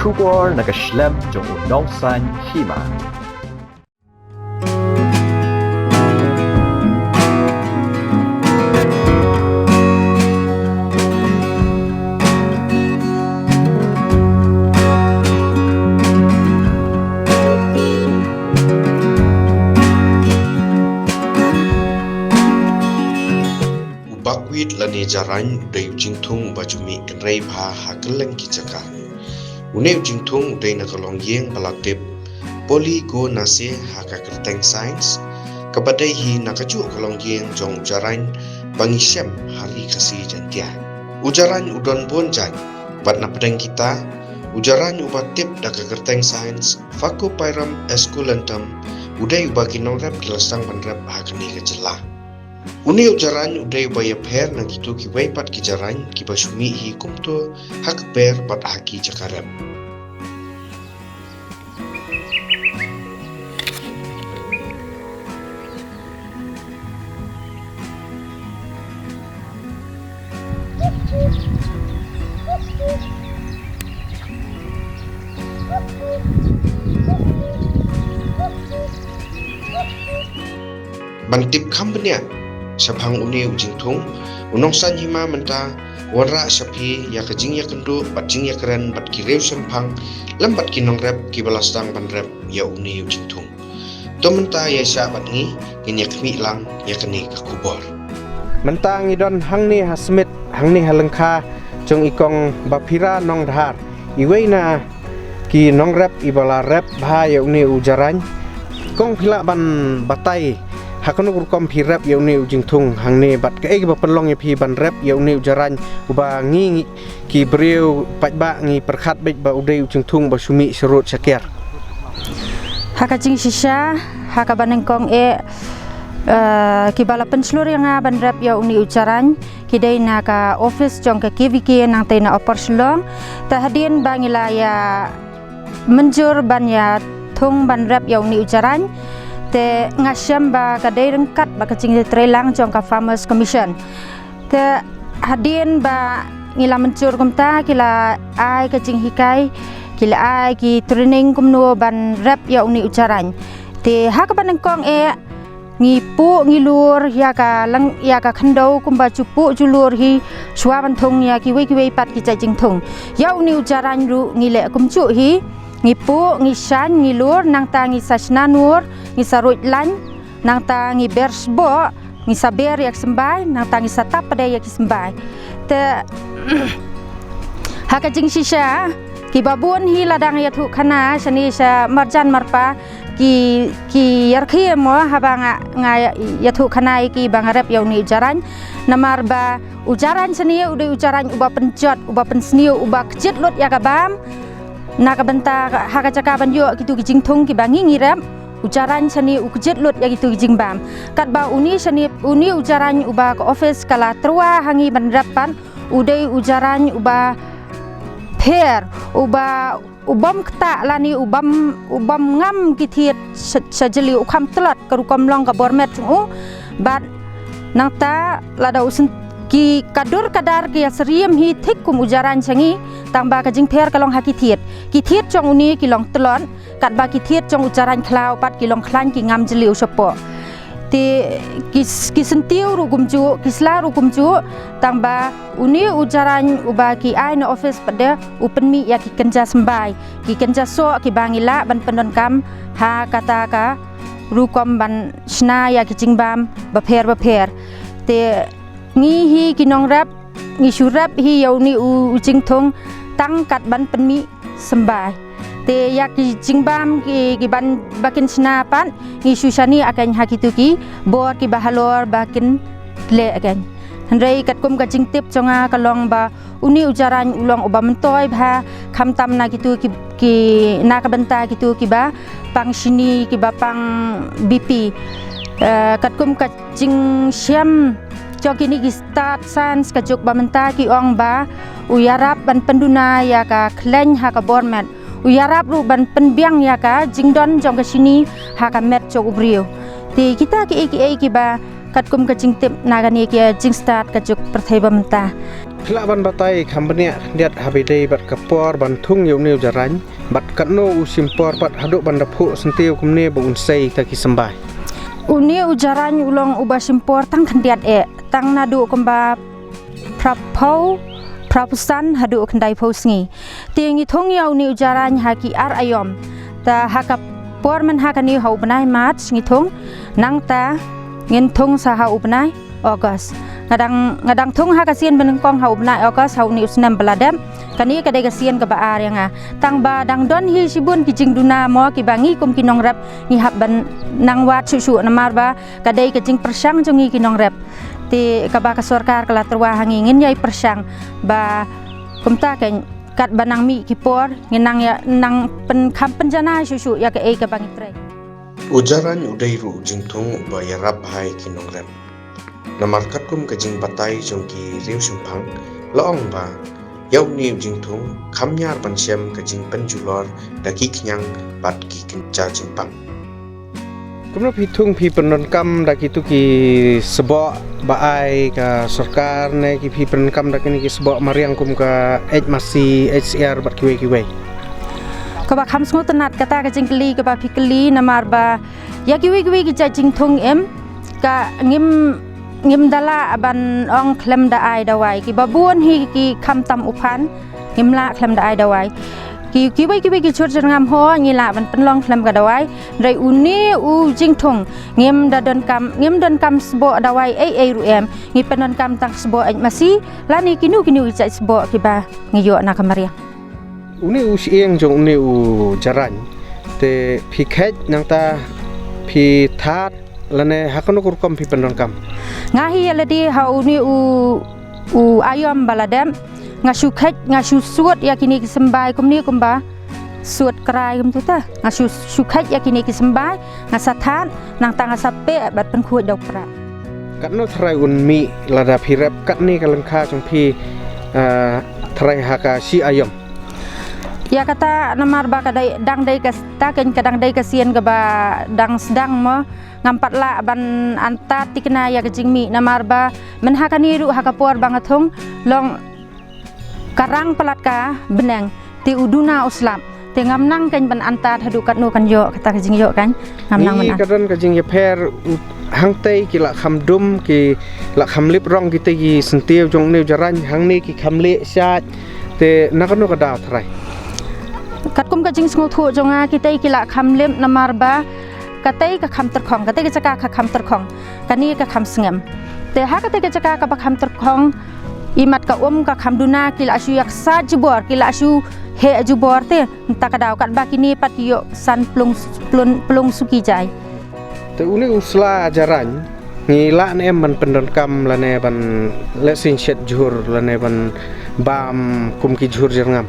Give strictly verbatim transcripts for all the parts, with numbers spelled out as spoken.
Khubor na ka shlem jong u Nongsaiñ Hima. U buckwheat lane jaraiñ u dei u jingthung uba ju mih kynrei bha ha kylleng ki jaka. Une u jingthung u dei na ka longïing ba la tip Polygonaceae ha ka kyrteng science, kaba dei hi na kajuh ka longïing jong u jaraiñ ba ngi shem ha ri Khasi Jaiñtia. U jaraiñ u don bun jaiñ, bad na pdeng kita, u jaraiñ uba tip da ka kyrteng science Phacopyrum esculentum u dei uba ki nongrep ki la sdang ban rep ha kane ka jylla. Une u jaraiñ u dei uba ïapher na kito kiwei pat ki jaraiñ kiba shu mih hi kumto ha ka ber bad ha ki jaka rep. Ban tip kham bniah shaphang une u jingthung, u Nongsaiñ Hima mynta u wanrah sha phi ïa ka jingïakynduh bad jingïakren bad ki riew shemphang lem bad ki nongrep kiba la sdang ban rep ïa une u jingthung. To mynta ïa shah bad ngi, ngin ïa khmih lang ïa kane ka khubor. Mynta ngi don hangne ha Smit, hangne ha lyngkha jong i Kong Baphira Nongdhar, iwei na ki nongrep iba la rep bha ïa une u jaraiñ. Kong, phi lah ban batai ha kano ka rukom phi rep ïa une u jingthung hangne bad kaei kaba pynlong ïa phi ban rep ïa une u jaraiñ uba ngi, ngi ki briew paidbah ngi pyrkhat beit ba u dei u jingthung ba shu mih sharud shakiar? Ha ka jingshisha, ha kaba nyngkong eh, eh, kiba la pynshlur ïa nga ban rep ïa une u jaraiñ ki dei na ka office jong ka K V K nangtei na Upper Shillong. Te hadien ba ngi la ïa mynjur ban ïa thung ban rep ïa une u jaraiñ, te nga shem ba ka dei ryngkat bad ka jingtreilang jong ka Farmers Commission. Te hadien ba ngi la mynjur kumta, ki la ai ka jinghikai, ki la ai ki training kumno ban rep ïa une u jaraiñ. Te ha kaba nyngkong eh, ngi puh ngi lur ïa ka lang, ïa ka khyndew kumba ju puh ju lur hi shuwa ban thung ïa kiwei kiwei pat ki jait jingthung. Ïa une u jaraiñ ruh ngi leh kumjuh hi, ngi puh, ngi shaiñ, ngi lur, nangta ngi sa shna nur, ngi sa ruid laiñ, nangta ngi ber sboh, ngi sa ber ïa ki symbai, nangta ngi sa tap pat de ïa ki symbai. Te ha ka jingshisha, kiba bun hi la dang ïathuh khana shane sha marjan marpa, ki, ki ïarkhie mo haba nga, nga ïathuh khana ïa ki ba nga rep ïa une u jaraiñ. Namar ba u jaraiñ shane u dei u jaraiñ uba pynjot, uba pynsniew, uba kjit lut ïa ka bam. Na ka bynta ha ka jaka ban ïoh kito ki jingthung kiba ngi ngi rep, u jaraiñ shane u kjit lut ïa kito ki jingbam. Katba une shane, une u jaraiñ uba ka office ka la tyrwa ha ngi ban rep pat, u dei u jaraiñ uba pher, uba, u bym ktah lane u bym, u bym ngam ki thied sha, sha jylliew, u kham tlot ka rukom long ka bor met jong u. Bad nangta lada u syn-, ki ka dur ka dar ki ïa syriem hi thik kum u jaraiñ sha ngi, tangba ka jingpher ka long ha ki thied. Ki thied jong une ki long tlot, katba ki thied jong u jaraiñ khlaw pat ki long khlaiñ, ki ngam jylliew shapoh. Te ki s-, ki syntiew ruh kumjuh, ki sla ruh kumjuh, tangba une u jaraiñ uba ki ai na office pat de u pynmih ïa ki kynja symbai, ki kynja soh kiba ngi lah ban pyndonkam ha kata ka rukom ban shna ïa ki jingbam bapher bapher. Te ngi hi ki nongrep, ngi shu rep hi ïa une u, u jingthung tang kat ban pynmih symbai. Te ïa ki jingbam ki, ki ban ba kin shna pat, ngi shu shaniah kein ha kito ki bor kiba halor ba kin leh kein. Hynrei katkum ka jingtip jong nga ka long ba une u jaraiñ u long uba myntoi bha, khamtam na kito ki, ki na ka bynta kito kiba pang shini, kiba pang B P. Eh, katkum ka jingshem jong kine ki stad science ka juk ba mynta ki ong ba u ïarap ban pynduna ïa ka khleiñ ha ka bor met, u ïarap ruh ban pynbiang ïa ka jingdon jong ka shini ha ka met jong u briew. Te kita kiei kiei kiba katkum ka jingtip na kane ki jingstad ka juk pyrthei ba mynta. Phi lah ban batai kham bniah khyndiat haba ïadei bad ka por ban thung ïa une u jarain, bad katno u shim por pat haduh ban da phuh syntiew kumne ba un sei ïa kita ki symbai? Une u jarain u long uba shim por tang khyndiat eh, tang naduh kumba phra phew, phra phew san haduh khyndai phew sngi. Te ngi thung ïa une u jarain ha ki ar aïom. Te ha ka por mynha kane ha u bnai March ngi thung, nangta ngin thung sa ha u bnai August. Nga dang, nga dang thung ha ka sien ba nyngkong ha u bnai August ha une u snem ba la dep. Kane ka dei ka sien kaba ar ïa nga. Tang ba dang don hi shibun ki jingduna mo kiba ngi kum ki nongrep ngi hap ban nang wad shuh shuh namar ba ka dei ka jingpyrshang jong ngi ki nongrep. Te kaba ka sorkar ka la tyrwa ha ngi ngin ïai pyrshang ba kumta kein katba nang mih ki por ngin nang ïa, nang pyn, kham pynjanai shuh shuh ïa kaei kaba ngi trei. U jarain u dei ruh u jingthung uba ïarap bha ïa ki nongrep. Namar katkum ka jingbatai jong ki riew shemphang la ong ba ïa une u jingthung kham ñiar ban shem ka jingpynjulor da ki khñiang bad ki kynja jingpang. Kumno phi thung, phi pyndonkam da kitu ki sboh ba ai ka sorkar ne ki phi pyndonkam da kine ki sboh mariang kum ka H M R C, H C R bad kiwei kiwei? Kaba kham sngewtynnat kata ka jingkylli kaba phi kylli namar ba ïa kiwei kiwei ki jait jingthung em ka ngim, ngim da lah ban ong khlem da ai dawai. Kiba bun hi ki kham tam u phan, ngim lah khlem da ai dawai. Ki, kiwei kiwei ki jhur jyrngam ho ngi lah ban pynlong khlem ka dawai. Hynrei une u jingthung ngim da donkam, ngim donkam sboh dawai ei ei ruh em. Ngi pyndonkam tang sboh H M R C lane kino kino ki jait sboh kiba ngi ïoh na ka mariang. Une u shyieng jong une u jarain te phi kheit nangta phi thad lane ha kano ka rukom phi pyndonkam? Nga hi ïa lade ha une u, u aïom ba la dep nga shu kheit, nga shu sut ïa kine ki symbai kumne kumba sut krai kumtu te. Nga shu, shu kheit ïa kine ki symbai, nga sa thad, nangta nga sa peh bad pynkhuid da u prah. Katno tharai un mih lada phi rep katne ka lyngkha jong phi, eh, tharai ha ka shi aïom? Ïa kata namar ba ka dei, dang dei kata kein ka dang dei ka sien kaba dang sdang mo, ngam pat lah ban antad tikna ïa ka jingmih namar ba mynha kane ruh ha ka por ba nga thung long ka rang palat ka bneng te u duna u slap. Te ngam nang kein ban antad haduh katno kan ïoh kata ka jingïoh kein. Ngam nang ban antad. Ka don ka jingïapher hangtei ki la kham dum, ki la kham lip rong kitei ki syntiew jong une u jarain, hangne ki kham leh shait. Te na kano ka daw tharai? Katkum ka jingsngewthuh jong nga kitei ki la kham lip namar ba katei ka kham tyrkhong, katei ka jaka ka kham tyrkhong, kane ka kham sngem. Te ha katei ka jaka kaba kham tyrkhong, imat ka um ka kham duna ki la shu ïaksaid jubor, ki la shu heh jubor te, mynta ka daw katba kine pat ki ïoh san plung, plung, plung suki jai. Te une u sla jarain ngi lah ne em ban pyndonkam lane ban leh sien shet jhur lane ban bam kum ki jhur jyrngam?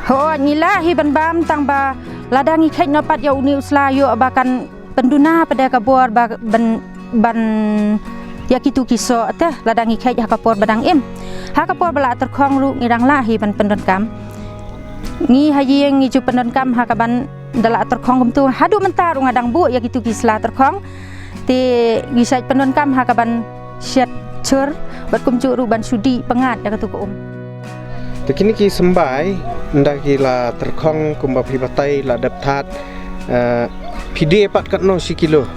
Ho, ngi lah hi ban bam tang ba lada ngi kheit noh pat ïa une u sla ïoh ba kan pynduna pat da ka bor ba ban, ban ïa kitu ki soh te lada ngi kheit ha ka por ba dang im. Ha ka por ba la tyrkhong ruh ngi dang lah hi ban pyndonkam. Ngi ha ïing ngi ju pyndonkam ha kaban da la tyrkhong kumtu. Haduh mynta ruh nga dang buh ïa kitu ki sla tyrkhong. Te ngi shait pyndonkam ha kaban shet jhur bad kumjuh ruh ban shu dih pyngngad ïa katu ka um. Te kine ki symbai ynda ki la tyrkhong kumba phi batai la dep thad, eh, phi die pat katno shi kilo?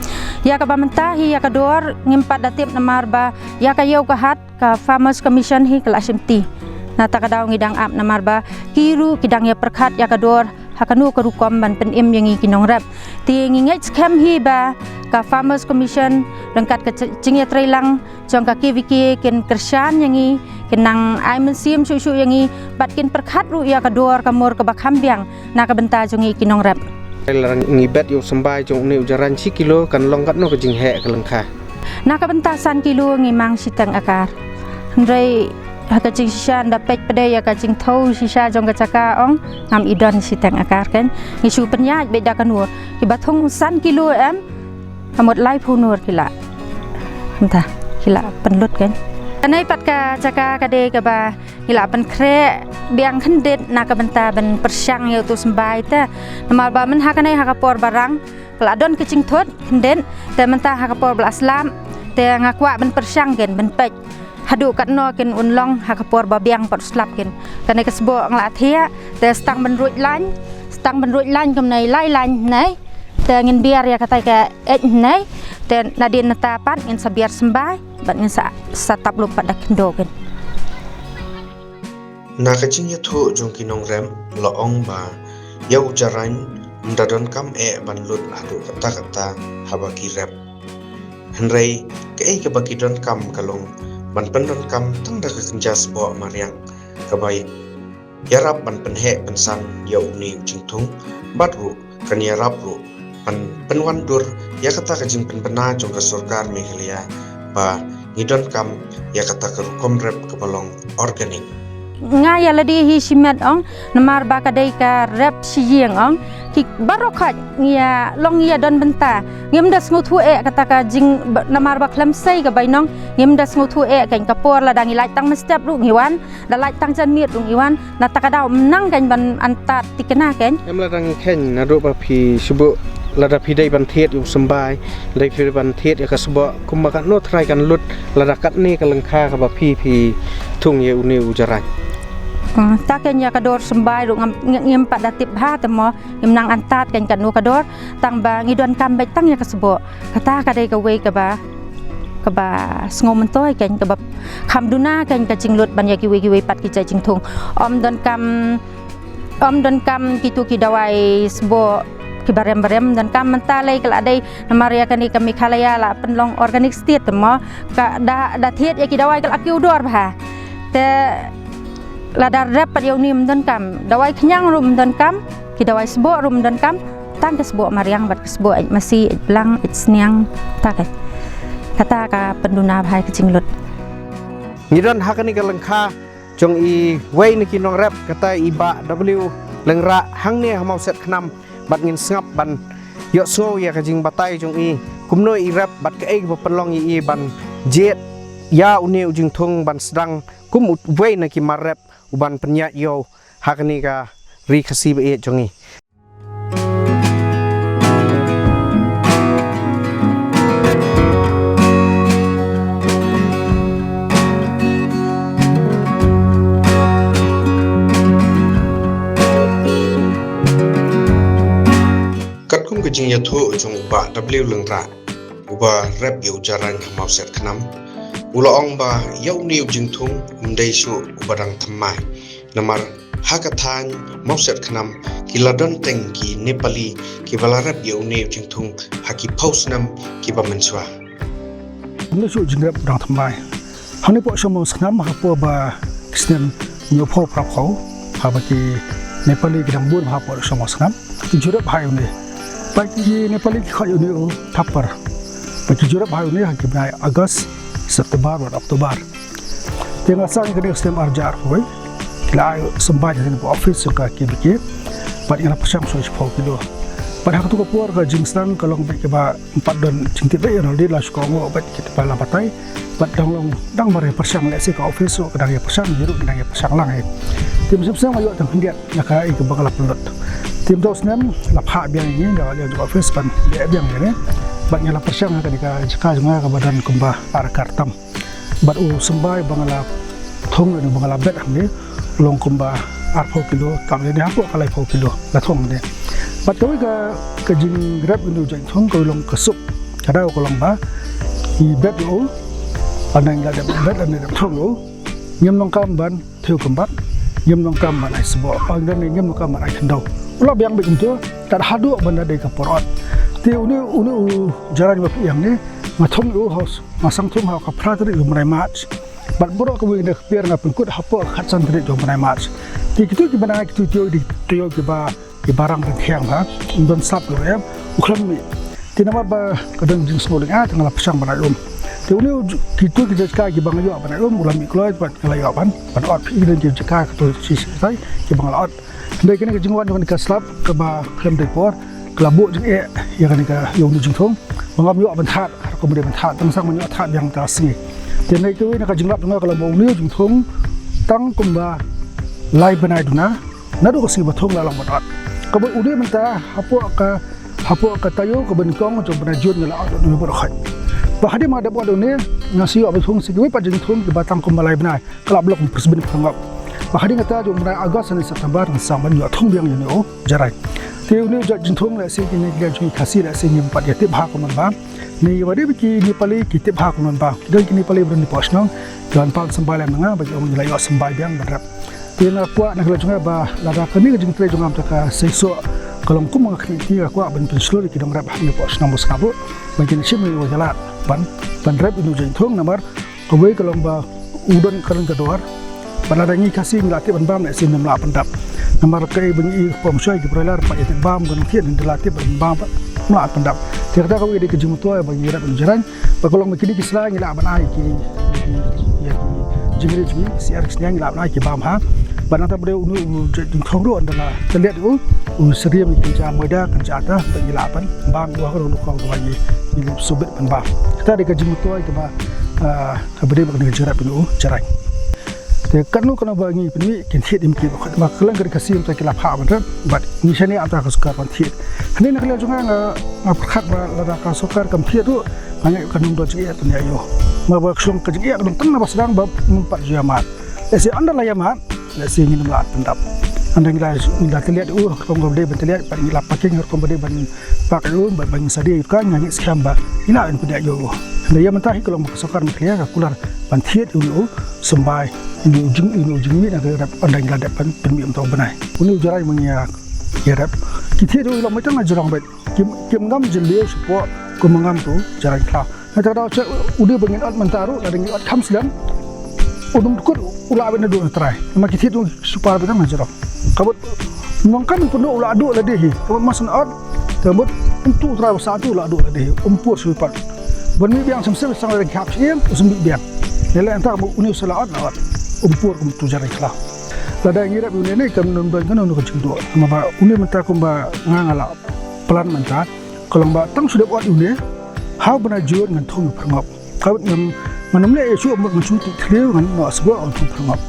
Ïa kaba mynta hi ïa ka dor ngim pat da tip namar ba ïa ka ïew ka hat ka Farmers Commission hi ka la shimti. Nata ka daw ngi dang ap namar ba ki ruh ki dang ïa pyrkhat ïa ka dor ha kano ka rukom ban pynim ïa ngi ki nongrep. Te ngi ngeit skhem hi ba ka Farmers Commission ryngkat ka jingïatreilang jong ka K V K kin kyrshan ïa ngi, kin nang ai mynsiem shuh shuh ïa ngi bad kin pyrkhat ruh ïa ka dor ka mur kaba kham biang na ka bynta jong ngi ki nongrep. Ngi bet ïa u symbai jong une u jarain shi kilo kan long katno ka jingheh ka lyngkha? Na ka bynta san kilo ngi mang shiteng akar. Hynrei ha ka jingshisha ynda peit pat ïa ka jingthew shisha jong ka jaka ong ngam i don shiteng akar kein. Ngi shu pynïaid beit da ka nur. Kiba thung san kilo em, ka mut laiphew nur ki la, mynta ki la pynlut kein. Kane pat ka jaka ka dei kaba ngi la pynkhreh biang khyndiat na ka bynta ban pyrshang ïa utu u symbai te. Namar ba mynha kane ha ka por ba rang ka la don ka jingthut khyndiat, te mynta ha ka por ba la slap te nga kwah ban pyrshang kein ban peit Haduh katno kin un long ha ka por ba biang pat u slap kin. Kane ka sboh nga la thiah, te stang ban ruh lain, stang ban ruh lain kumne lai lain ne. Te ngin biar ïa kata ka eit ne. Te nadien nata pat ngin sa biar symbai, bad ngin sa, sa tap lup pat da khyndew kin. Na ka jingïathuh jong ki nongrep la ong ba ïa u Jarain ym da donkam eh ban lut haduh katta katta haba ki rep. Hynrei kaei kaba ki donkam ka long ban pyndonkam tang da ka kynja sboh mariang kaba ïarap ban pynheh pynsan ïa une u jingthung, bad ruh kan ïarap ruh ban pynwandur ïa kata ka jingpynbna jong ka sorkar Meghalaya ba ngi donkam ïa kata ka rukom rep kaba long organic. Nga ïa lade hi shimet ong, namar ba ka dei ka rep shi ïing ong, ki baroh khoit ngi ïa long ïa don bynta. Ngim da sngewthuh eh kata ka jing, namar ba khlem sei ka bainong, ngim da sngewthuh eh kan ka por lada ngi lait tang mynstep ruh ngi wan, da lait tang janmiet ruh ngi wan, nata ka daw mynta kan ban antad tikna kan. Em lada ngi khein naduh ba phi shu buh lada phi dei ban thied ïa u symbai, dei phi ban thied ïa ka sboh, kumba katno trai kan lut lada katne ka lyngkha kaba phi phi thung ïa une u Jarain. Hmm, ta kan ïa ka dor symbai ruh ngam, ngim pat da tip bha te mo, ngim nang antad kan katno ka dor, tang ba ngi donkam beit tang ïa ka sboh. Kata ka dei kawei kaba, kaba sngew myntoi kan, kaba kham duna kan ka jinglut ban ïa kiwei kiwei pat ki jait jingthung. Ym donkam, ym donkam kitu ki dawai sboh kiba rem ba rem, ym donkam mynta lei ka la dei namar ïa kane ka Meghalaya la pynlong organic state mo, ka da, da thied ïa ki dawai ka la kiew dor bha. Te lada rep pat ïa une ym donkam, dawai khñiang ruh ym donkam, ki dawai sboh ruh ym donkam, tang ka sboh mariang bad ka sboh eit masi, eit blang, eit sniang, ta ka, kata ka pynduna bha ïa ka jinglut. Ngi don ha kane ka lyngkha jong iwei na ki nongrep, kata i Bah W Lyngrah hangne ha Mawsiat Khnam, bad ngin sngap ban ïohsngew ïa ka jingbatai jong i kumno i rep bad kaei kaba pynlong ïa i ban jied ïa une u jingthung ban sdang kum uwei na ki mar rep uban pynïaid ïew ha kane ka ri Khasi ba ïeit jong ngi. Katkum ka jingïathuh jong u Bah W Lyngrah, uba rep ïa u Jarain ha Mawsiat Khnam, u la ong ba ïa une u jingthung ym dei shuh uba dang thymmai. Namar ha ka thaiñ Mawsiat Khnam ki la don teng ki Nepali kiba la rep ïa une u jingthung ha ki phew snem kiba mynshuwa. Ym dei shuh jingrep dang thymmai. Hangne hapoh Shongmo Shnam hapoh ba ki snem hynñiewphew phraphew, haba ki Nepali ki dang bun hapoh Shongmo Shnam, ki ju rep ha une. Ba ki Nepali ki khot ïa une u Thapar. Ba ki ju rep ha une ha ki bnai August, September bad October. Te nga sdang kane ka snem arhajar arphew, ki la ai symbai ha kane ka office jong ka K V K. Bad nga la pyrshang shuwa shiphew kilo. Bad ha katu ka por ka jingsdang ka long beit kaba ym pat don jingtip beit ïa u, nalor la shu kohnguh beit kita ba la batai. Bad dang long dang mar ïa pyrshang, lehse ka office ruh ka dang ïa pyrshang, ngi ruh ngi dang ïa pyrshang lang hi. Te mynshem snem nga ïoh tang khyndiat ïa kaei kaba nga la pynlut. Te mynta u snem la phah biang ïa ngi, nga la ïa jong ka office ban leh biang ïa ngi. Bad nga la pyrshang ha kane ka jaka jong nga kaba don kumba ar acre tam. Bad u symbai ba nga la thung lane ba nga la bet hangne u long kumba arphew kilo tam lane hapoh ka laiphew kilo la thung hangne. Bad kawei ka, ka jingrep ïa une u jait thung ka long ka suk. Ka daw ka long ba ngi bet ïa u, lane ngi la dep bet lane dep thung ïa u, ngim donkam ban thew kymbat, ngim donkam ban ai sboh, lane ngim donkam ban ai khyndew. U la biang beit kumta tad haduh ban da dei ka por ot. Te une, une u Jarain ba phi ïohi hangne nga thung ïa u ha u Nga sdang thung ha ka phra tarik u bnai March. Bad baroh kawei na ka kper nga pynkut hapoh ka khatsan tarik jong u bnai March. Te kitu ki bnai kitu taïew, taïew kiba, kiba rang ryngkhiang ha. Ym don slap ruh em, u khlem mih. Te namar ba ka don jingsngew lynga te nga la pyrshang ban ai um. Te une u, kitu ki jaka kiba nga ïoh ban ai um u la mih kloi bad nga la ïoh ban, ban ot phi ki don ki jaka kitu shi shi tai kiba nga la ot. Hynrei kane ka jingwan jong kane ka slap kaba khlem dei por ka la buh jingeh ïa kane ka, ïa une u jingthung. Ba ngam ïoh ban thad, ha rukom dei ban thad, tang shang ban ïoh thad biang mynta ka sngi. Te hynrei kawei na ka jinglap jong nga ka long ba une u jingthung tang kumba lai bnai duna, naduh ka sngi ba thung la long ban ot. Kaba une mynta hapoh ka, hapoh ka taïew kaba nyngkong jong u bnai June nga la ot une baroh khoit. Ba hadien ba nga dep ot une, nga sa ïoh ban thung sa kiwei pat jingthung kiba tang kumba lai bnai. Ka la block pyrshah bin pyrngop. Ba hadien kata jong u bnai August ne September ngan sa ban ïoh thung biang ïa une u jarain. Te une u jait jingthung lehse kine ki jait jingthung Khasi lehse ngim pat ïa tip bha kumno ban bam. Ne ïa ba dei ba ki Nepali ki tip bha kumno ban bam. Ki don ki Nepali ba don hapoh shnong. Ki wan pan symbai lem na nga ba ki ong ngi la ïoh symbai biang ban rep. Te nga kwah na ka liang jong nga ba lada kane ka jingtrei jong nga mynta ka seisoh ka long kum nga khmih te nga kwah ban pynshlur ïa ki nongrep hangne hapoh shnong Buskap ruh ban kin shim ïa u ba ïalam ban ban rep ïa une u jingthung namar kawei ka long ba u don ka don ka dor. Ba lada ngi Khasi ngi la tip ban bam lehse ngim lah pyndap. Namar kaei ba ngi i pom shoi ki broiler pat ïa tip bam ka nongthied ngi la tip ban bam pat ngim lah pyndap. Te kata kawei ka dei ka jingmyntoi ba ngi rep ïa u jarain. Ba ka long ba kine ki sla ngi lah ban ai ki, ki, ïa ki jingri jong ngi, syiar ki sniang ngi lah ban ai ki bam ha. Ba nangta ba dei une u jait jingthung ruh ynda la tylliat u, u syriem ïa ki kynja moida kynja ta ba ngi lah ban bam ïa u ha ka long u khong ba ngi, ngi lim subit ban bam. Kata dei ka jingmyntoi kaba, ah, kaba dei ba kane ka jingrep ïa une u jarain. Te katno katno ba ngi pynmih kin thied ïa ki ba khot ma ka liang ka dei ka sim ta ki la phah ban rep bad ngi shaniah ynda ka sorkar ban thied. Hangne na ka liang jong nga nga pyrkhat ba lada ka sorkar kam thied ruh nga ngeit kan ym don jingeh pynïaid ïa u. Ma ba ka shong ka jingeh ka don tang na ba sdang ba ngim pat ju ïa mad. Lehse ynda la ïa mad lehse ngin ym lah pyndap. Ynda ngi la ngi la tylliat ïa u ha ka rukom kaba dei ban tylliat bad ngi la parking ha ka rukom ba dei ban park ïa u bad ba ngin sa die ïa u ka nga ngeit skhem ba ngi lah ban pynïaid ïa u. Ynda ïa mynta hi ka long ba ka sorkar Meghalaya ka kular ban thied ïa une u symbai ïa une u jing ïa une u jingmih na ka rep ynda ngi la dep ban pynmih mynta u bnai. Une u jarain ba ngi ïa ïa rep ki thied ïa u long mynta na jrong beit. Kim kim ngam jylliew shapoh kum ngam tu jarain khlaw. Nangta ka daw check u dei ba ngin ot mynta ruh lada ngin ot kham slem. U dum dkut u lah beit naduh na trai. Namar ki thied u super beit tang na jrong. Ka mut nongkam pynduh u la duh lade hi. Ka mut mas na ot. Ka mut ym tu trai ba sa tu u la duh lade hi. Um pur shu pat. Ban mih biang sem sem sang lada ki hap siem u sem mih biang. Ne leh nangta ka mut une u sa la ot la ot. Um pur ka mut tu jarain khlaw. Lada ngi rep une ne kam nym don kano kano ka jingduh. Namar ba une mynta kumba nga nga la plan mynta. Ka long ba tang shu dep ot une. Ha u bnai June ngan thung ïa u pyrngop. Ka mut ngam ngan ym leh ïa shuh mut ngan shu tih thliew ngan noh sboh ngan thung pyrngop.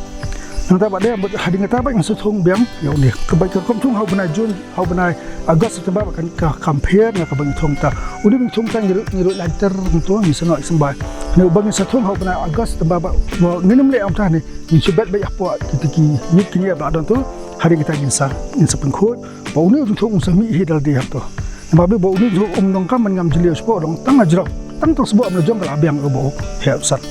Nangta ba dei mut hadien kata ba ngan sa thung biang ïa une. Kaba ka rukom thung ha u bnai June ha u bnai August September ba kan ka compare na kaba ngi thung ta. Une ba ngi thung ta ngi ruh ngi ruh lynter ngi thung ngi sa noh symbai. Ne ba ngi sa thung ha u bnai August September ba ngin ym leh ong ta ne. Ngin shu bet beit hapoh kita ki miet ki niar ba don tu. Hadien kita ngin sa ngin sa pynkhuid ba une u jingthung un sa mih hi da lade hangto. Namar ba une u jingthung um donkam ban ngam jylliew shapoh dong tang na jrong tang tang sboh um la jong ka la biang u ba u heh u san.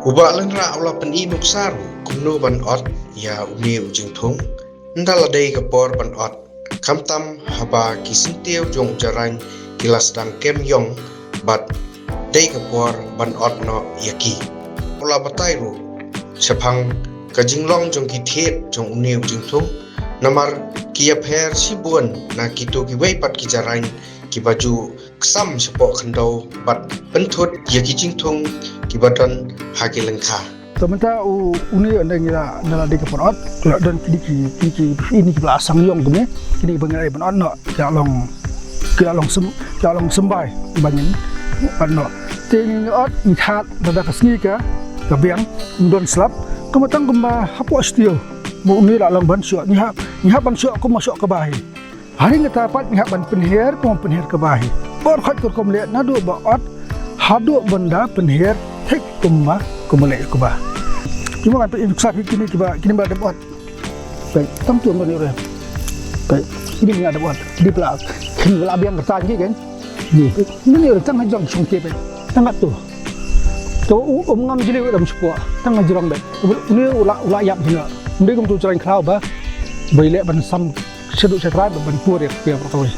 U Bah Lynrah u la pyni nuksa ruh kumno ban ot ïa une u jingthung. Ynda la dei ka por ban ot. Khamtam haba ki syntiew jong u jarain ki la sdang kem ïong bad dei ka por ban ot noh ïa ki. U la batai ruh shaphang ka jinglong jong ki thied jong une u jingthung namar ki ïapher shibun na kito kiwei pat ki jarain kiba ju ksam shapoh khyndew bad pynthut ïa ki jingthung kiba don ha ki lyngkha. To mynta u une ynda ngi la ynda la dei ka por ot la don kine ki kine ki ini kiba la sang ïong kumne kine kiba ngi la dei ban ot noh ki la long ki la long sym ki la long symbai ba ngin ot noh. Te ngi ot ngi thad da ka sngi ka ka biang ym don slap kumba tang kumba hapoh shtiew. Ba une la long ban shoh ngi hap ngi hap ban shoh kumba shoh kaba hi. Hadien kata pat ngi hap ban pynher kum pynher kaba hi. Bor khoit ka rukom leh naduh ba ot haduh ban da pynher thik kumba kumba leh kaba. Ki mo kan pynsa phi kine kiba kine ba dep ot. Peit tang tu ngone re. Peit kine ngi dep ot. Kine pla kine pla biang kata ngi kan. Ni ni re tang jong song ke peit. Tang tu. To um ngam jylliew dam shapoh tang jrong peit. Une u la u la ïap hina. Ym dei kum tu jrong khlaw ba. Ba i leh ban sam Shaduh shatrai ba ban pur ïa ka pia pur kawei.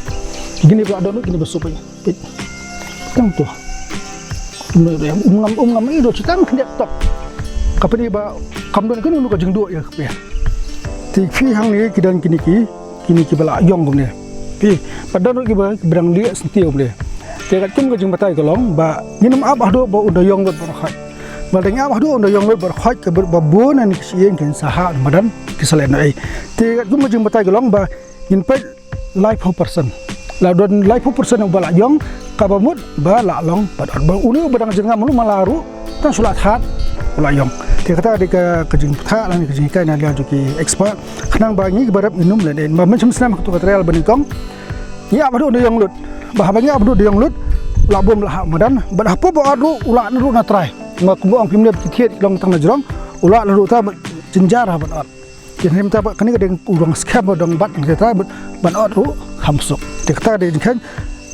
Kine ba la don kine ba sup ïa. Peit. Tang tu. Um ngam um ngam i do chitang khyndiat tok. Ka pini ba kam don kano kano ka jingduh ïa ka pia. Te phi hangne ki don kine ki kine ki ba la ïong kumne. Phi ba don ki ba ki ba dang lieh senti kumne. Te kat kum ka jingbatai ka long ba ngin ym ap haduh ba u da ïong lut ba khait. Ba dang ap haduh u da ïong lut ba khait ka ba bun ani ki syieng kin sa ha madan ki sa leh na ei. Te kat kum ka jingbatai ka long ba ngin peit laiphew percent. La don laiphew percent uba la ïong kaba mut ba la long bad ba une uba dang jingngam mano ma la ruh tang shu la thad u la ïong. Te kata dei ka ka jingpyntha lane ka jinghikai na liang jong ki expert khnang ba ngi kiba rep ngin ym leh ne ba mynshem snem ha katu ka trial ba nyngkong. Ngi ap haduh da ïong lut ba haba ngi ap haduh da ïong lut la bom la hap madan, bad hapoh ba ot ruh u lah na ruh na trai. Nga kumba ong phim ne ba ki thied ki long tang na jrong, u lah na ruh ta bad jynjar ha ban ot. Ki hynrei mynta ba kane ka dei u dang skhem ba dang bat na ka trai bad ban ot ruh kham suk. Te kata ka dei jingkheiñ,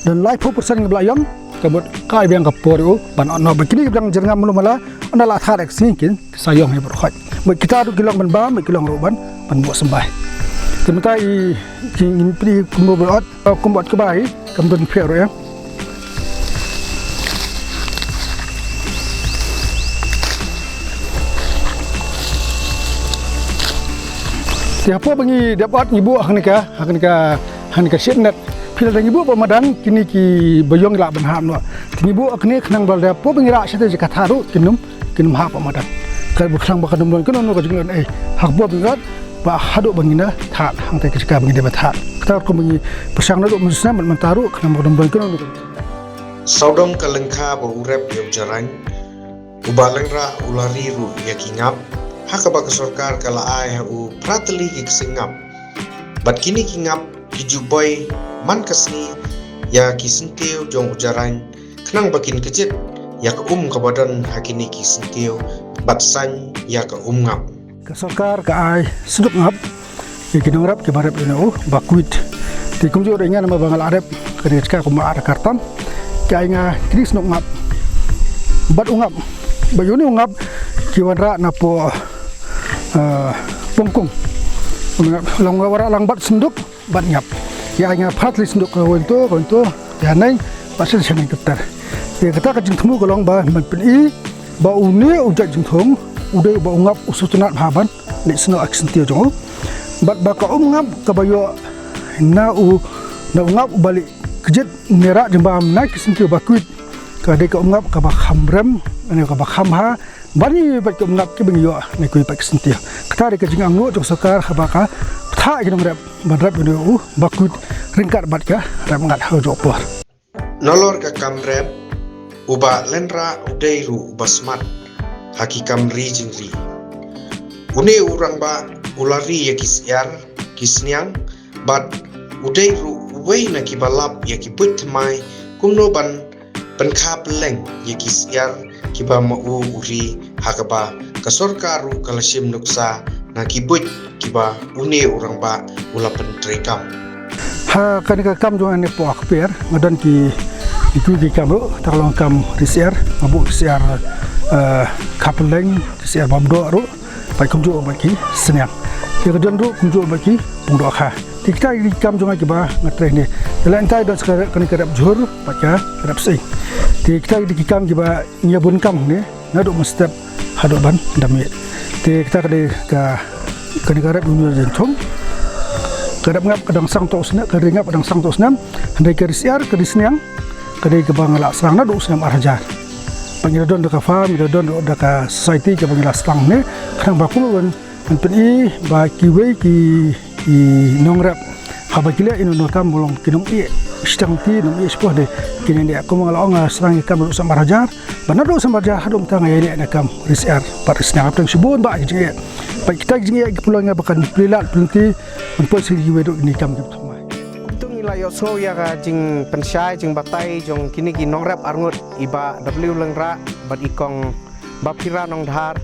don laiphew percent nga ba la ïong, ka mut ka ai biang ka por u ban ot noh. Ba kine ki dang jyrngam mano mala, ynda la thad ek sngi kin sa ïong hi bad khoit. Bad kita ruh ki long ban bam, bad ki long ruh ban, ban buh symbai. Te mynta i, ki, ngi pynï kumno ban ot, uh, kumno ban ot kaba hi, kam don pher ruh ïa. Te hapoh ba ngi dep ot ngi buh ha kane ka, ha kane ka, ha kane ka shet net. Phi lada ngi buh ba madan kine ki ba ïong lah ban hap noh. Te ngi buh ha kane khnang ba lada hapoh ba ngi rah shatei jaka thad ruh kin ym kin ym hap ha madan. Ka ba khnang ba kan ym don kano kano ka jinglong eh. Ha kaba bynrap ba haduh ba ngin da thad hangta ka jaka ba ngin da ba thad. Kata ruh kum ba ngi pyrshang naduh mynta snem mynta ruh khnang ba kan ym don kano kano. Sawdong ka lyngkha ba u rep ïa u Jarain, u Bah Lengrah u la ri ruh ïa ki ngap, ha kaba ka sorkar ka la ai ha u phra tylli ki ksing ngap. Bad kine ki ngap ki ju boi man ka sngi ïa ki syntiew jong u Jarain, khnang ba kin kjit ïa ka um kaba don ha kine ki syntiew bad saiñ ïa ka um ngap. Ka sorkar ka ai synduk ngap ïa ki nongrep kiba rep ïa une u Bah Kwit. Te kumjuh ruh ïa nga namar ba nga la rep kane ka jaka kumba ar kyrtam, ki ai nga kine ki synduk ngap bad u ngap. Bad ïa une u ngap ki wanrah napoh, eh, Pongkung. Long, wanrah lang bad synduk bad ngap. Ki ai nga phra tylli synduk, ka wei to, ka wei to, ïa neng, bad shisha neng kter. Ïa kata ka jingthmu ka long ba men pyni ba une u jait jingthung u dei ba u ngap u sngewtynnat bha ban leit snoh ha ki syntiew jong u. Bad ba ka um ngap kaba ïoh na u, na u ngap uba leit kjit ne rah jingbam na ki syntiew Bah Kwit, ka dei ka um ngap kaba kham rem ne kaba kham bha ban ïa bad ka um ngap kiba ngi ïoh na kiwei pat ki syntiew. Kata dei ka jingangnud jong sorkar haba ka pynthah ïa ki nongrep ban rep ïa une u Bah Kwit ryngkat bad ka rep ngat ha kajuh ka por. Nalor ka kam rep, u Bah Lengrah u dei ruh uba smat ha ki kam ri jingri. Une u rangbah u la ri ïa ki syiar ki sniang bad u dei ruh uwei na kiba lap ïa ki buit thymmai kumno ban pynkha pylleng ïa ki syiar kiba ma u u ri, ha kaba ka sorkar ruh ka la shim nuksa na ki buit kiba une u rangbah u la pyntreikam. Ha kane ka kam jong nga hapoh Kper nga don ki, ki, ki kam ruh, kata ka long kam ri syiar, nga buh ki syiar, eh, kha pylleng, ki syiar bam doh ruh, bad kumjuh bad ki sniang. Ki ka don ruh kumjuh bad ki pung dohkha. Te kita ki kam jong nga kiba nga trei ne. Te lada ngi don sa ka rep, kane ka rep jhur bad ka rep sying. Te kita ki dei ki kam kiba ngi ïa bun kam ne, naduh mynstep haduh ban da miet. Te kita ka dei ka, kane ka rep u Jingthung. Ka rep ngap ka dang sdang to u snem, ka ri ngap ka dang sdang to u snem. Hynrei ka ri syiar, ka ri sniang, ka dei kaba nga la sdang naduh u snem ar hajar. Ba ngi la don da ka farm, ngi la don da ka society kaba ngi la sdang ne, khnang ba kumno ban, ban pyni ba kiwei ki, ki nongrep haba ki leh ïa une u kam ba long kin ym ïeh shiteng ti, kin ym ïeh shapoh de, kin ïeh ne, kumba nga la ong nga sdang ïa ka kam naduh u snem ar hajar, bad naduh u snem ar hajar haduh mynta nga ïeh ne ïa ka kam ri syiar bad ri sniang, hapdeng shibun bah ki jingeh. Bad kita ki jingeh ki pynlong ïa nga ba kan plie lad plie lynti ban poi sha kiwei ruh kine ki kam kiba thymmai. Kumto ngi la ïohsngew ïa ka jingpynshai jingbatai jong kine ki nongrep arngut, i Bah W Lengrah bad i Kong Baphira Nongdhar,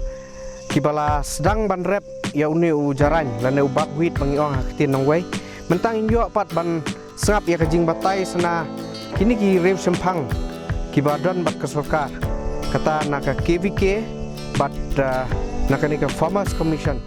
kiba la sdang ban rep ïa une u Jarain lane u Bah Kwit ba ngi ong ha ka ktien nongwei. Mynta ngin ïoh pat ban sngap ïa ka jingbatai sa na kine ki riew shemphang kiba don bad ka sorkar, kata na ka K V K bad, ah, na kane ka Farmers Commission.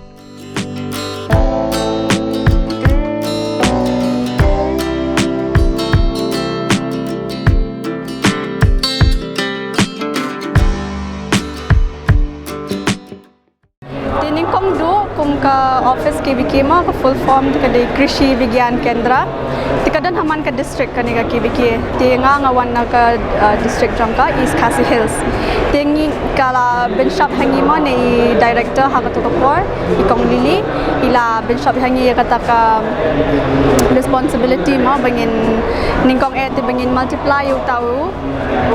Te nyngkong duh kum ka office K V K mo, ka full form te ka dei Krishi Vigyan Kendra. Te ka don ha man ka district kane ka K V K. Te nga nga wan na ka, uh, district jong ka East Khasi Hills. Te ngi ka la pynshai ha ngi mo ne i director ha kato ka por, i Kong Lily, la pynshop ha ngi ïa kata ka responsibility mo ba ngin nyngkong eh te ba ngin multiply ïa uta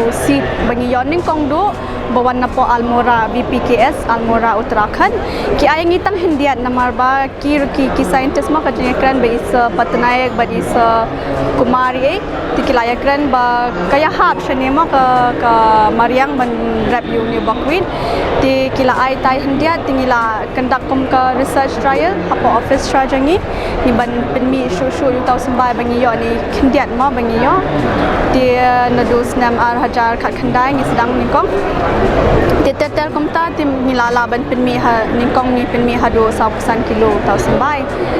u seat ba ngi ïoh nyngkong duh ba wan napoh Almora, B P K S Almora Uttarakhand. Ki ai ngi tang khyndiat namar ba ki ruh ki, ki scientist mo ka jingkren ba i Sir Patnaik bad i Sir Kumar ïa, te ki la ïakren ba ka ïahap shane mo ka, ka mariang ban rep ïa une u buckwheat. Te ki la ai tai khyndiat, te ngi la conduct kum ka research trial hapoh office sha jong ngi. Ngi ban pynmih shuh shuh ïa uta u symbai ba ngi ïoh ne khyndiat mo ba ngi ïoh. Te naduh u snem ar hajar khatkhyndai ngi sdang nyngkong. Te ter ter kumta te ngi la lah ban pynmih ha, nyngkong ngi pynmih haduh sawphew san kilo uta u symbai.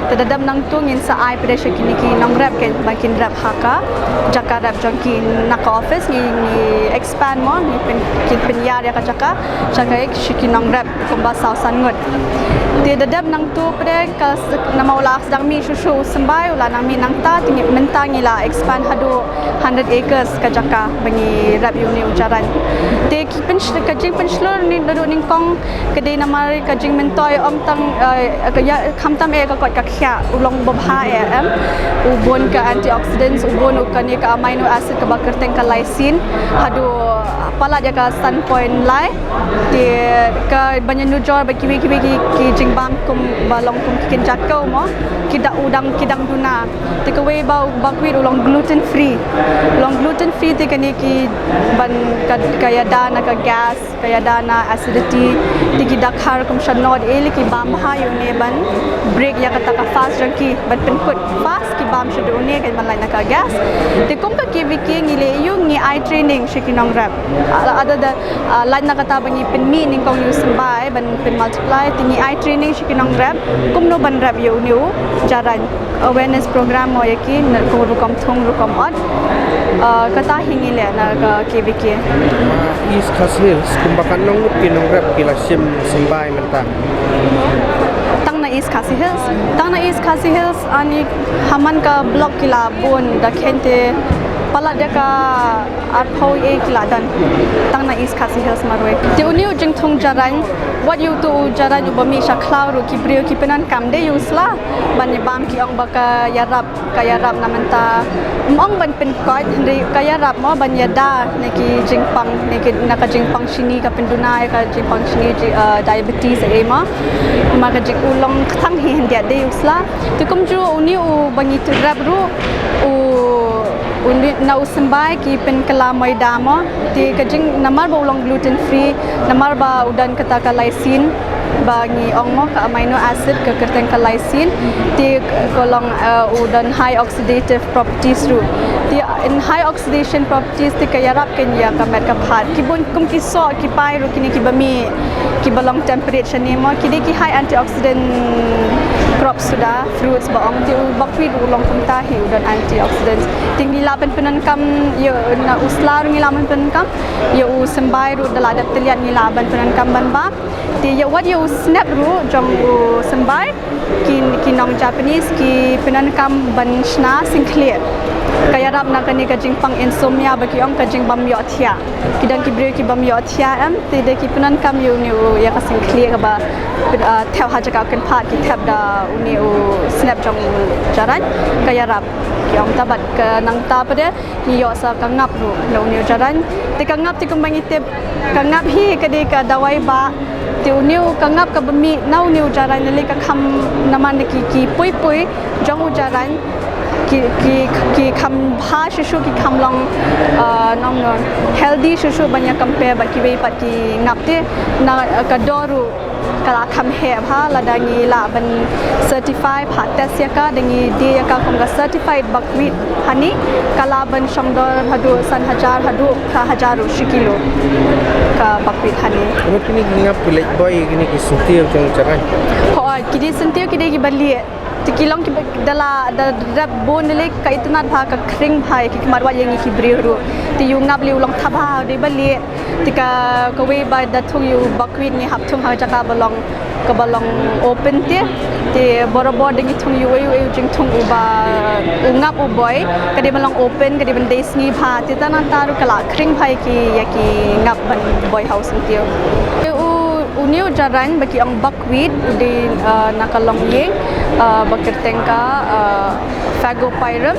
Te da dep nangtu ngin sa ai pat sha kine ki nongrep, ki ba kin rep ha ka jaka rep jong ki na ka office, ngi, ngi expand mo, ngi pyn, kin pynïar ïa ka jaka sha ka, sha ki nongrep kumba saw san ngut. Te da dep nangtu pat ka s-, namar u la sdang mih shuh shuh u symbai, u la nang mih nangta, te ngi, mynta ngi la expand haduh hundred acres ka jaka ba ngi rep ïa une u jarain. Te ki pynsh-, ka jingpynshlur ne naduh nyngkong ka dei namar ka jingmyntoi, ym tang, eh, ka ïa, khamtam eh ka koit ka khiah, u long babha eh, em, u bun ka antioxidants, u bun u kane ka amino acid kaba kyrteng ka lysine, haduh palat ïa ka san point lai. Te ka ban ïanujor bad kiwei kiwei ki, ki jingbam kum ba long kum ki kynja khaw mo, ki da, u dang, ki dang duna. Te kawei ba, u buckwheat u long gluten free. U long gluten free te kane ki ban ka, ka ïada na ka gas, ka ïada na acidity. Te ki da khar kum sha nod, eh, lei ki bam bha ïa une ban break ïa kata ka fast jong ki, ban pynkut fast ki bam sha une, kan ban lait na ka gas. Te kum ka K V K ngi leh ïa u, ngi ai training sha ki nongrep. Ah, other than, ah, lait na kata ba ngi pynmih nyngkong ïa u symbai ban pynmultiply, te ngi ai training sha ki nongrep kumno ban rep ïa une u jarain. Awareness program mo ïa ki na kum rukom thung rukom ot. Ah, kata hi ngi leh na ka K V K. East Khasi Hills, kumba katno ngut ki nongrep ki la shim symbai mynta? Tang na East Khasi Hills, tang na East Khasi Hills, ani ha man ka block ki la bun da khyndiat palat ïa ka arphew eh ki la don tang na East Khasi Hills marwei. Te une u jingthung jarain, wat ïa utu u jarain uba mih sha khlaw ruh ki briew ki pyndonkam de ïa u sla ban ïa bam, ki ong ba ka ïarap, ka ïarap na mynta. Ym ong ban pynkoit, hynrei ka ïarap mo ban ïada na ki jingpang, na ki, na ka jingpang shini, ka pynduna ïa ka jingpang shini, ji-, eh, diabetes eh mo. Ma ka jing u long kthang hi hyndiat de ïa u sla. Te kumjuh une uba ngi rep ruh u, une na u symbai ki pynkylla maida mo. Te ka jing namar ba u long gluten free, namar ba u don kata ka lysine ba ngi ong mo, ka amino acid ka kyrteng ka lysine. Te ka long, eh, u don high oxidative properties ruh. Te in high oxidation properties te ka ïarap kein ïa ka met ka phad. Ki bun kum ki soh ki pie ruh kine kiba mih, kiba long temperate shane mo, ki dei ki high antioxidant crops suda, fruits ba ong. Te u buckwheat u long kumta hi, u don antioxidants. Te ngi lah ban pyndonkam ïa u, na u sla ruh ngi lah ban pyndonkam, ïa u symbai ruh da la dep tylliat ngi lah ban pyndonkam ban bam. Te ïa wat ïa u snep ruh jong u symbai, ki, ki nong Japanese ki pyndonkam ban shna syngkhlieh. Ka ïarap na kane ka jingpang insomnia ba ki ong, ka jingbym ïohthiah. Ki don ki briew ki bym ïohthiah em, te da ki pyndonkam ïa une u, ïa ka syngkhlieh kaba, ah, thep ha jaka u kynphad ki thep da une u snep jong u jarain, ka ïarap. Ki ong ta bad ka nangta pat de ngi ïoh sa ka ngap ruh na une u jarain. Te ka ngap te kumba ngi tip, ka ngap hi ka dei ka dawai ba, te une u ka ngap kaba mih na une u jarain lei ka kham, namar na ki, ki pui pui jong u jarain ki, ki, ki kham bha shuh shuh, ki kham long, ah, nong nong healthy shuh shuh ban ïa compare bad kiwei pat ki ngap te. Na, ah, ka dor ruh ka la kham heh bha, lada ngi lah ban certify, phah test ïa ka, da ngi die ïa ka kum ka certified buckwheat honey, ka lah ban shong dor haduh san hajar haduh phra hajar ruh shi kilo ka buckwheat honey. Kumno kine ki ngap ki leit boi ïa kine ki syntiew jong u jarain? Hooid, ki dei syntiew, ki dei kiba lieh. Te ki long kiba da la, da rep bun lei ka itynnad bha, ka khring bha ïa ki khmat, wat ïa ngi ki briew ruh. Te ïa u ngap lei u long thabha, u dei ba lieh. Te ka, kawei ba da thung ïa u buckwheat ngi hap thung ha jaka ba long, kaba long open te. Te borabor da ngi thung ïa uwei uwei u jingthung uba u ngap u boi, ka dei ban long open, ka dei ban dei sngi bha. Te tang nangta ruh ka la khring bha ïa ki, ïa ki ngap ban boi ha u syntiew. Te u Une u jarain ba ki ong buckwheat u dei, uh, na ka longïing, uh, ba kyrteng ka, uh, Fagopyrum.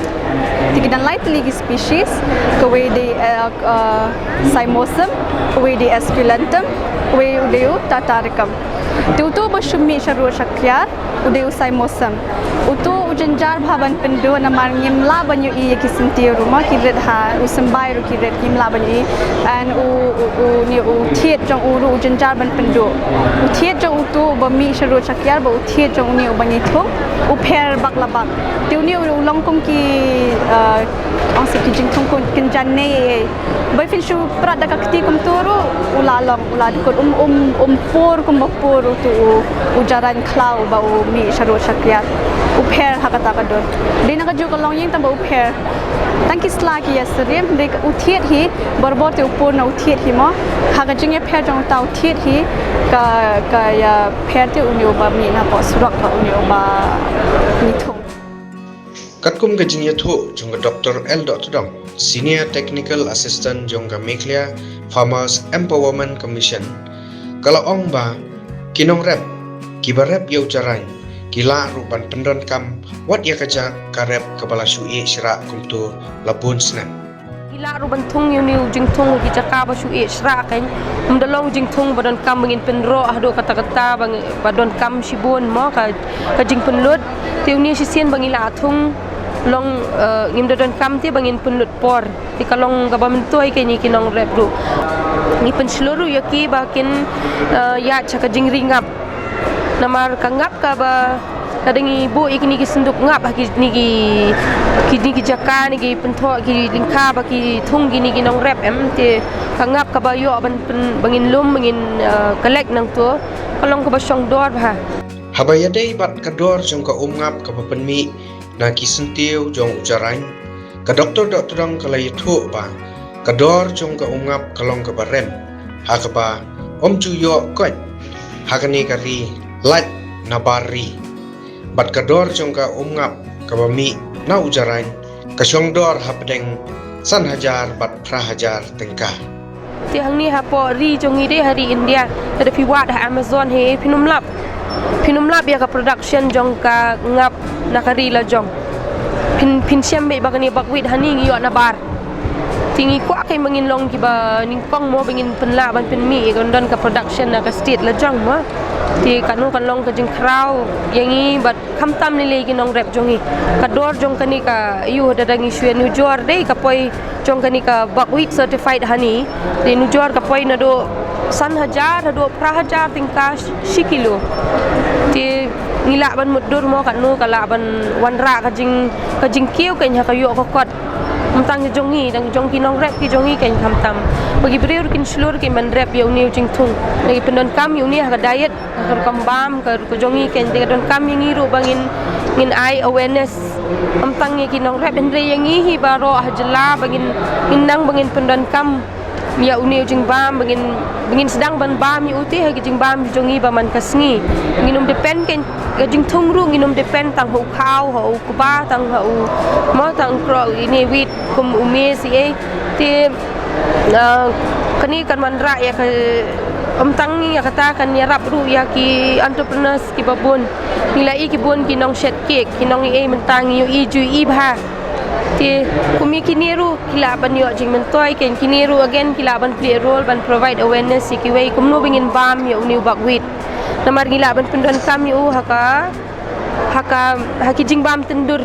Te ki don lai tylli ki species, kawei dei, uh, uh, Cymosum, kawei dei Esculentum, kawei u dei u Tataricum. Te uto ba shu mih sha rud sha kiar u dei u Cymosum. Uto u jynjar bha ban pynduh namar ngim lah ban ïohi ïa ki syntiew ruh ma ki rit ha u symbai ruh ki rit ngim lah ban ïohi. And u, u, u, ne u thied jong u ruh u jynjar ban pynduh. U thied jong uto ba mih sha rud sha kiar ba u thied jong une u ba ngi thung u pher bak la bak. Te une u long kum ki, uh, ong sa ki jingthung kynja ne. Ba phin shu prat da ka kti kumto ruh u la long u la dkut um, um, um por kumba por uto u, u jarain khlaw ba u mih sha rud sha kiar. U pher ha kata ka dur. Dei na kajuh ka longïing tang ba u pher. Tang ki sla ki ïasyriem dei u thied hi, barabor te u por na u thied hi mo. Ha ka jingïapher jong uta u thied hi ka, ka ïapher te une u ba mih napoh surok bad une u ba ngi thung. Katkum ka jingïathuh jong ka Doctor L Dohtdong, Senior Technical Assistant jong ka Meghalaya Farmers Empowerment Commission, ka la ong ba ki nongrep kiba rep ïa u jarain ki lah ruh ban pyndonkam wat ïa ka jaka rep kaba la shu ïeh shrah kumto la bun snem. Ki lah ruh ban thung ïa une u jingthung ha ki jaka ba shu ïeh shrah kein. Ym da long jingthung ba donkam ba ngin pynroh haduh katta katta ba donkam shibun mo ka jingpynlut. Te une shisien ba ngi la thung long, ngim da donkam te ba ngin pynlut por. Te ka long kaba myntoi kein ïa ki nongrep ruh. Ngi pynshlur ruh ïa ki ba kin ïaid sha ka jingri ngap. Namar ka ngap kaba lada ngi buh ïa kine ki synduk ngap ha kine ki, kine ki jaka ne ki pynthoh ki lyngkha ba ki thung kine ki nongrep em te ka ngap kaba ïoh ban pyn, ba ngin lum ba ngin collect nangto ka long kaba shong dor bha. Haba ïadei bad ka dor jong ka um ngap kaba pynmih na ki syntiew jong u jarain, ka Doctor Dohtdong ka la ïathuh ba ka dor jong ka um ngap ka long kaba rem ha kaba ym ju ïoh koit ha kane ka ri lait na bar ri. Bad ka dor jong ka um ngap kaba mih na u jarain ka shong dor hapdeng san hajar bad phra hajar tyngka. Te hangne hapoh ri jong ngi dei ha ri India, lada phi wad ha Amazon hi phin ym lap. Phin ym lap ïa ka production jong ka ngap na ka ri la jong. Phin, phin shem beit ba kane buckwheat hangne ngi ïoh na bar. Te ngi kwah kein ba ngin long kiba nyngkong mo ba ngin pynlah ban pynmih ïa ka don ka production na ka state la jong mo. Te kano kan long ka jingkhraw ïa ngi bad khamtam lei lei ki nongrep jong ngi. Ka dor jong kane ka ïoh da dang ïa shu ïa nujor dei ka poi jong kane ka buckwheat certified honey. Dei nujor ka poi naduh san hajar haduh phra hajar tyngka shi kilo. Te ngi lah ban mutdur mo katno ka lah ban wanrah ka jing, ka jingkiew kein ha ka ïoh ka kot. Ym tang jong ngi, dang jong ki nongrep ki jong ngi kein khamtam. Ba ki briew ruh kin shlur kein ban rep ïa une u jingthung. Ba ki pyndonkam ïa une ha ka diet. Ka rukom bam ka rukom jong ngi kein te ka donkam ïa ngi ruh ba ngin, ngin ai awareness. Ym tang ïa ki nongrep hynrei ïa ngi hi baroh ha jylla ba ngin, ngin nang ba ngin pyndonkam ïa une u jingbam ba ngin, ba ngin sdang ban bam ïa u te ha ki jingbam jong ngi ba man ka sngi. Ngin ym depend kein ka jingthung ruh ngin ym depend tang ha u khaw ha u kba tang ha u mo tang kro ine wheat kum u maize ei. Te kane kan wanrah ïa ka, ym tang ïa kata kan ïarap ruh ïa ki entrepreneurs kiba bun. Ngi la i ki bun ki nongshet cake, ki nong i ei mynta ngi ïohi ju i bha. Te kum ïa kine ruh ki lah ban ïoh jingmyntoi kein kine ruh again ki lah ban plie role ban provide awareness ïa kiwei kumno ba ngin bam ïa une u buckwheat. Namar ngi lah ban pyndonkam ïa u ha ka ha ka, ha ki jingbam tyndur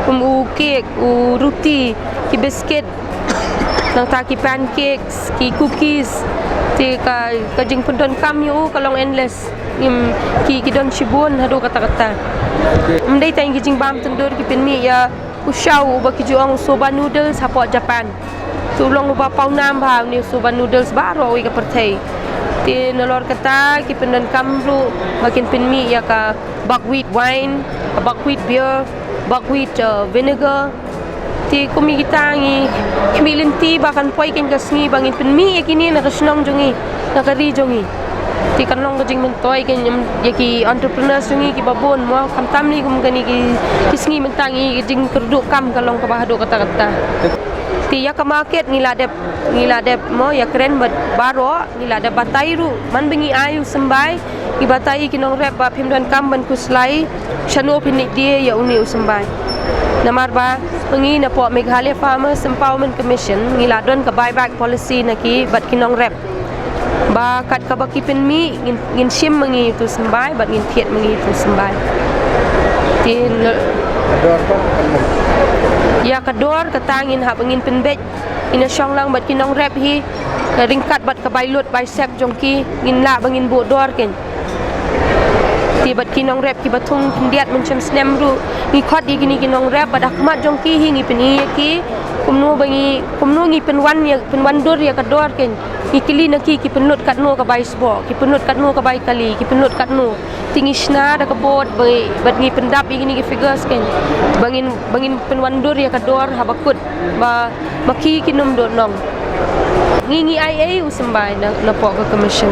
kum u cake, u ruti, ki biscuit, nangta ki pancakes, ki cookies. Te ka, ka jingpyndonkam ïa u ka long endless. Ngim, ki, ki don shibun haduh katta katta. Ym dei tang ki jingbam tyndur ki pynmih ïa u shaw uba ki ju ong u soba noodles hapoh Japan. Te u long uba pawnam bha une u soba noodles baroh kawei ka pyrthei. Te nalor kata ki pyndonkam ruh ba kin pynmih ïa ka buckwheat wine, buckwheat beer, buckwheat vinegar. Te kum ïa kita ngi khmih lynti ba kan poi kein ka sngi ba ngin pynmih ïa kine na ka shnong jong ngi, na ka ri jong ngi. Te kan long ka jingmyntoi kein ïa ki entrepreneurs jong ngi kiba bun mo khamtam lei kum kane ki sngi mynta ngi ka jingkyrduh kam ka long kaba haduh katta katta. Te ïa ka market ngi la dep, ngi la dep mo ïakren bad baroh, ngi la dep batai ruh, man ba ngi ai u symbai, ngi batai ïa ki nongrep ba phim donkam ban khuslai shano phin ïoh die ïa une u symbai. Namar ba ngi napoh Meghalaya Farmers Empowerment Commission ngi la don ka buyback policy na ki bad ki nongrep. Ba kat kaba ki pynmih ngin, ngin shim ma ngi ïa utu u symbai bad ngin thied ma ngi ïa utu u symbai. Te ïa ka dor kata ngin hap ngin pynbeit, ngin ïa shong lang bad ki nongrep hi ryngkat bad ka bai lut bai sep jong ki, ngin lah ba ngin buh dor kein. Te bad ki nongrep kiba thung khyndiat mynshem snem ruh ngi khot ïa kine ki nongrep bad ha khmat jong ki hi ngi pyni ïa ki kumno ba ngi, kumno ngi pynwan ïa, pynwan dur ïa ka dor kein. Ngi kylli na ki ki pynlut katno ka bai sboh, ki pynlut katno ka bai kali, ki pynlut katno. Te ngi shna da ka bot bad ngi pyndap ïa kine ki figures kein ba ngin, ba ngin pynwan dur ïa ka dor haba kut ba ma ki kin ym doh nong. Ngi, ngi ai ei u symbai na, napoh ka commission.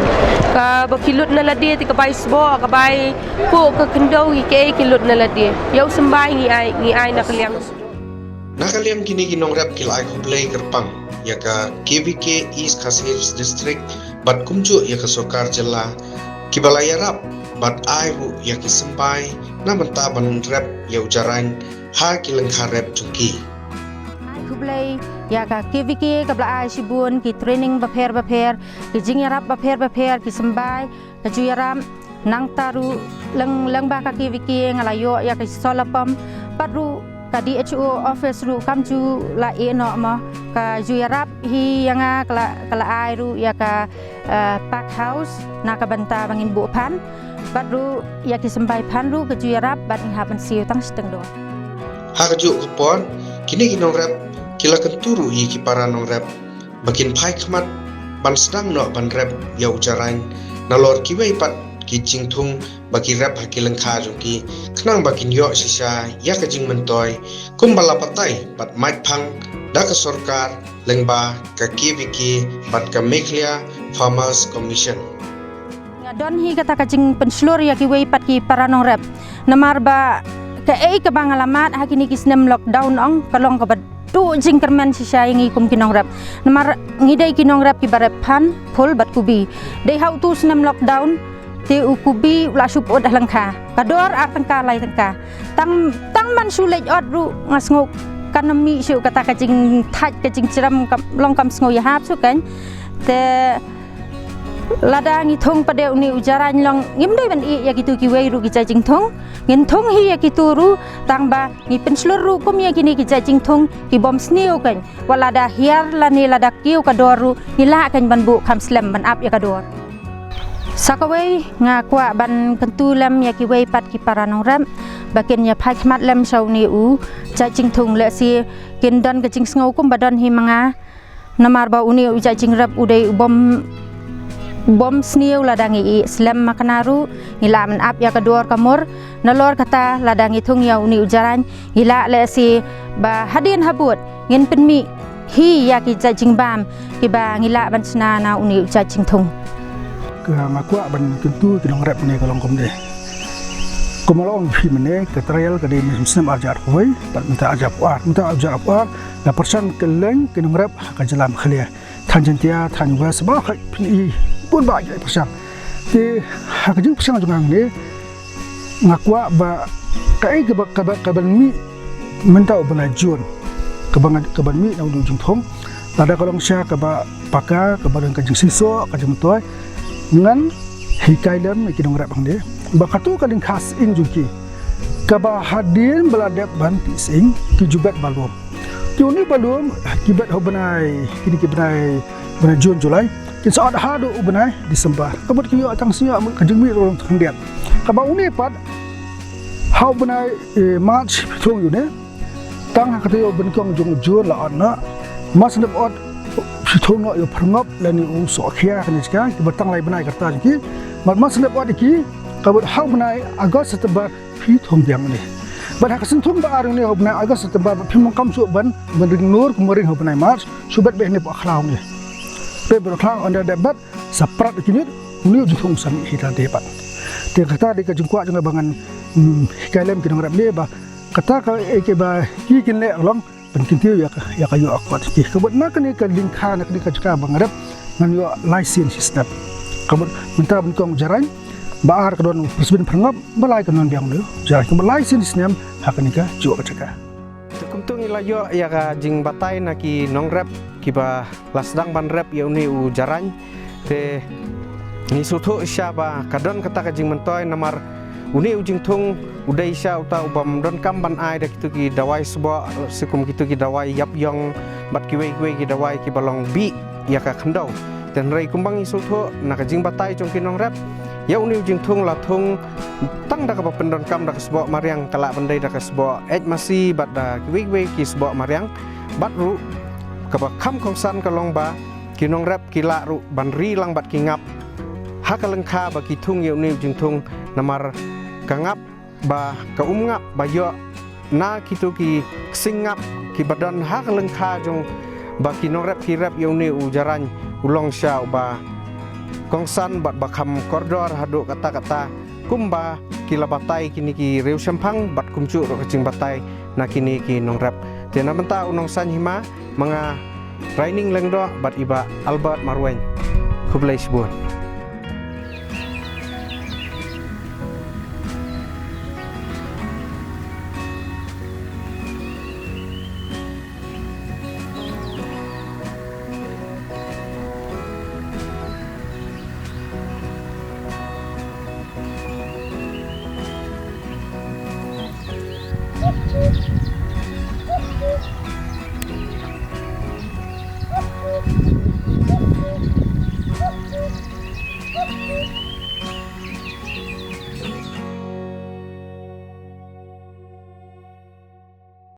Kaba ki lut na lade te ka bai sboh, ka bai puh, ka khyndew, ki ei ki lut na lade. Ïa u symbai ngi ai, ngi ai na ka liang. Na ka liang kine ki nongrep ki la ai khublei kyrpang ïa ka K V K East Khasi Hills District bad kumjuh ïa ka sorkar jylla kiba la ïarap bad ai ruh ïa ki symbai na bynta ban rep ïa u jarain ha ki lyngkha rep jong ki. Ai khublei ïa ka K V K kaba la ai shibun ki training bapher bapher, ki jingïarap bapher bapher, ki symbai, ka ju ïarap. Nangta ruh lyng, lyngba ka K V K nga la ïoh ïa ka solar pump, bad ruh ka D H O office ruh kam ju la ïeh noh mo, ka ju ïarap hi ïa nga, ka la, ka la ai ruh ïa ka, eh, pack house na ka bynta ba ngin buh phan, bad ruh ïa ki symbai phan ruh ka ju ïarap bad ngi hap ban siew tang shiteng dor. Ha kajuh ka por kine ki nongrep ki la kyntu ruh ïa ki para nongrep ba kin phai khmat ban sdang noh ban rep ïa u jarain nalor kiwei pat ki jingthung ba ki rep ha ki lyngkha jong ki, khnang ba kin ïoh shisha ïa ka jingmyntoi kumba la batai bad mait phang da ka sorkar lyngba ka K V K bad ka Meghalaya Farmers Commission. Nga don hi kata ka jingpynshlur ïa kiwei pat ki para nongrep. Namar ba kaei kaba nga la mad ha kine ki snem lockdown ong ka long kaba duh jingkyrmen shisha ïa ngi kum ki nongrep. Namar ngi dei ki nongrep kiba rep phan, phul bad kubi. Dei ha utu u snem lockdown te u kubi u la shu pyut ha lyngkha. Ka dor ar tyngka lai tyngka. Tang, tang ban shu leit ot ruh nga sngew kan ym mih shuh kata ka jingthait ka jingchiram, kam long kam sngew ïahap shuh kein. Te lada ngi thung pat de une u jarain long ngim dei ban ïeh ïa kitu kiwei ruh ki jait jingthung. Ngin thung hi ïa kitu ruh tang ba ngi pynshlur ruh kum ïa kine ki jait jingthung ki bym sniew kein. Wat lada hiar lane lada kiew ka dor ruh ngi lah kein ban buh kham slem ban ap ïa ka dor. Sa kawei nga kwah ban kyntu lem ïa kiwei pat ki para nongrep ba kin ïa phai khmat lem sha une u jait jingthung, lehse kin don ka jingsngew kumba don hi ma nga. Namar ba une u jait jingrep u dei u bym, bym sniew lada ngi ïeh slem, ma kane ruh ngi lah ban ap ïa ka dor ka mur. Nalor kata lada ngi thung ïa une u jarain ngi lah lehse ba hadien habud ngin pynmih hi ïa ki jait jingbam kiba ngi lah ban shna na une u jait jingthung. Ka nga kwah ban kyntu ki nongrep ne ka long kumne. Kumba long phi mynne ka trial ka dei mynshem snem arjar kawei, bad mynta arjar phuar, mynta arjar phuar la pyrshang kylleng ki nongrep ha ka jylla Meghalaya. Thaiñ Jaintia, thaiñ West, ba khait phin i bun ba ki pyrshang. Te ha ka jingpyrshang jong nga ne nga kwah ba kaei kaba, kaba, kaban mih mynta u bnai June, kaba nga, kaban mih na u dei jingthung. Lada ka long sha kaba paka, kaba don ka jingshisha, ka jingmyntoi, ngan hikai lem ïa ki nongrep hangne ba katu ka lyngkha sying jong ki kaba hadien ba la dep ban tih sying ki ju bet ba lum. Te une ba lum ki bet ha u bnai, kine ki bnai, bnai June, July, kin sa ot haduh u bnai December. Ka mut ki ïoh tang shu ïoh ka jingmih ruh khyndiat. Kaba une pat ha u bnai, eh, March phi thung ïa une. Tang ha kata ïoh bynkiang jong u June la ot noh. Mar shu dep ot phi thung noh ïa u pyrngop lane u sohkhia kane shika, kiba tang lai bnai ka rta jong ki. Mar, mar shu dep ot ïa ki, ka mut ha u bnai August, September phi thung biang une. Bad ha ka sien thung ba ar une ha u bnai August, September ba phim donkam shuh ban, ban ring nur kum ring ha u bnai March, shu bet beit hangne poh khlaw une. Bet beit khlaw, ynda dep bet sa prat ïa ki miet, une u jingthung sa mih hi ta te pat. Te kata dei ka jingkwah jong nga ba ngan, hmm, hikai lem ki nongrep ne ba kata ka, eh, kaba ki kin leh ka long Kin kiew ïa ka, ïa ka ïoh kot. Ki ka bad na kane ka lyngkha, na kane ka jaka ba nga rep, ngan ïoh lai sien shi snem. Ka bad mynta ban kong Jarain ba ar ka don Prestbin Pyrngop, ba lai ka don biang u Jarain. Ka bad lai sien shi snem ha kane ka jaka. Te kumta ngi la ïoh ïa ka jingbatai na ki nongrep kiba la sdang ban rep ïa une u Jarain. Te ngi sngewthuh shisha ba ka don kata ka jingmyntoi namar une u jingthung u dei shisha uta u bym donkam ban ai da kito ki dawai sboh, shuh kum kito ki dawai ïap ïong bad kiwei kiwei ki dawai kiba long bih ïa ka khyndew. Te hynrei kumba ngi sngewthuh na ka jingbatai jong ki nongrep, ïa une u jingthung la thung tang da kaba pyndonkam da ka sboh mariang, ka lah ban dei da ka sboh eit masi bad da kiwei kiwei ki sboh mariang. Bad ruh kaba kham kongsan ka long ba ki nongrep ki lah ruh ban ri lang bad ki ngap ha ka lyngkha ba ki thung ïa une u jingthung, namar ka ngap ba ka um ngap ba ïoh na kito ki ksing ngap kiba don ha ka lyngkha jong ba ki nongrep ki rep ïa une u Jarain u long shisha uba kongsan bad ba kham kordor haduh katta katta, kumba ki la batai kine ki riewshemphang bad kumjuh ruh ka jingbatai na kine ki nongrep. Te na bynta u Nongsaiñ Hima, ma nga Raining Lyngdoh bad i Bah Albert Marwein. Khublei shibun.